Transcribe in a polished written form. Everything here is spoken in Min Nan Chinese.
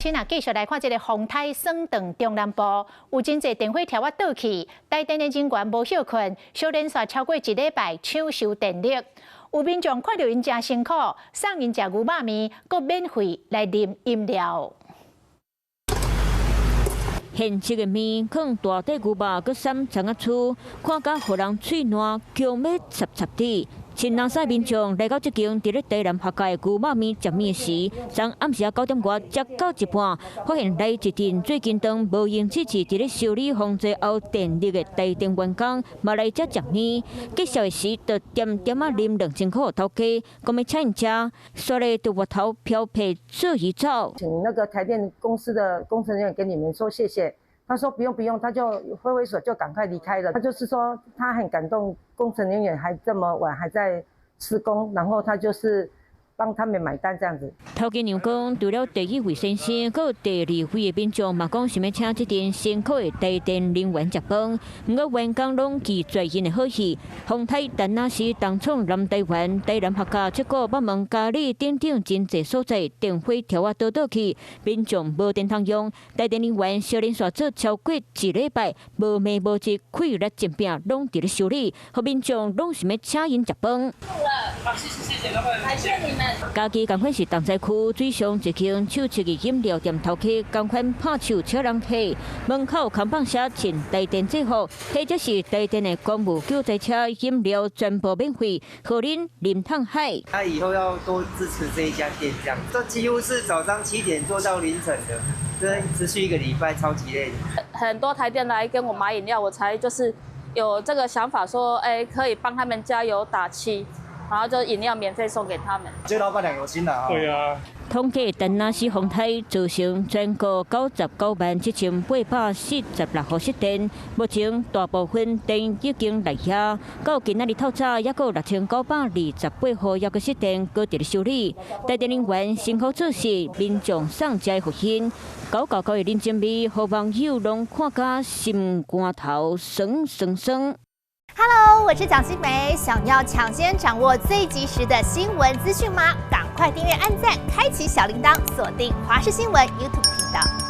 先啊，繼續來看這個風颱耍轉中南部，有真濟電火柱仔倒去，台電的人員無歇睏，小連續超過一禮拜搶修電力。有民眾看著𪜶誠辛苦，送𪜶食牛肉麵，閣免費來啉飲料。現切的麵，囥大塊牛肉，閣捎蔥仔蛆，看甲予人喙瀾強欲插插滴。穿藍衫民眾來到這間佇咧台南學界牛肉麵食麵時，昨暗時仔9點外食到一半，發現來一陣最近當無閒志志佇咧修理風災後電力的台電員工，嘛來遮食麵。結束的時，就恬恬仔啉2000箍予頭家，講欲請𪜶食，煞咧佇外頭飄被做魚走。請那個台電公司的工程人員跟你們說謝謝。他說不用不用，他就揮揮手就趕快離開了。他就是說他很感動，工程人員還這麼晚還在施工，然後他就是幫他們買單這樣子。頭家娘講，除了第一位先生，閣有第二位的民眾嘛講想欲請這陣辛苦的台電人員食飯，毋過員工攏拒絕𪜶的好意。風颱陳那時重創南台灣、台南客家、七股、北門、嘉里等等真濟所在，電火柱仔倒倒去，民眾無電通用。台電人員小連續做超過一禮拜，無暝無日，氣力盡拼，攏佇咧修理，予民眾攏想欲請𪜶食飯。好，謝謝謝謝，老闆，感謝你們。嘉義仝款是重災區，水上一間手持的飲料店頭家，仝款拍手請人客，門口看板寫穿台電制服，或者是台電的公務救災車，飲料全部免費，予恁啉通海。他以後要多支持這一家店，這樣，這幾乎是早上7點做到凌晨的，這持續一個禮拜，超級累。很多台電來跟我買飲料，我才就是有這個想法，說，哎，可以幫他們加油打氣。然後就飲料免費送給他們。這老闆娘有心啦。對啊。統計陳那斯風颱造成全國99萬7846戶失電，目前大部分電已經來遐。到今仔日透早，猶閣有6928戶猶閣失電，閣佇咧修理。台電人員辛苦做事，民眾送食的予𪜶，厚厚的人情味，予網友攏看甲心肝頭酸酸酸。 Hello，我是蔣新梅，想要搶先掌握最及時的新聞資訊嗎？趕快訂閱、按讚、開啟小鈴鐺，鎖定華視新聞 YouTube 頻道。